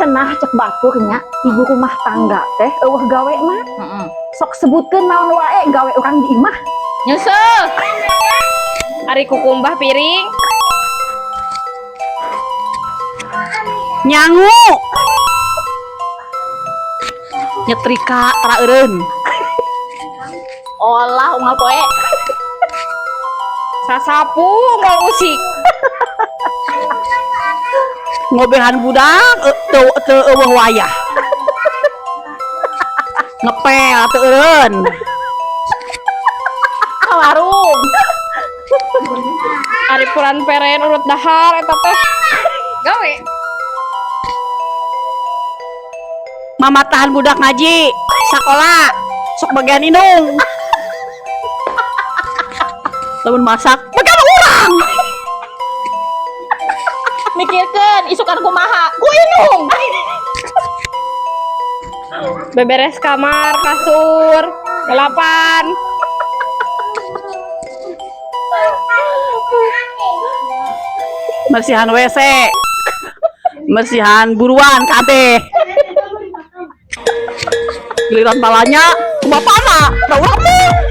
Cenah cek batur nya, ibu rumah tangga teh euweuh gawe mah. Sok sebutkeun naon wae gawe urang di imah. Nyusul. Ari kukumbah piring. Nyangu. Nyetrika tara eureun. Olah unggal poe. Sasapu unggal usik. Ngobehan budak teu teu euweuh wayah. Ngepel teu eureun. Ka warung. Ari puran peren urut dahar eta teh. Gawe. Mamatahan budak ngaji, sakola, sok bagian indung. Lamun masak, bagian urang. Mikirkeun isukan kumaha ku indung. Beberes kamar, kasur, gelapan. Bersihan WC. Bersihan buruan kabeh. Giliran balanya, ku bapana, da urang mah.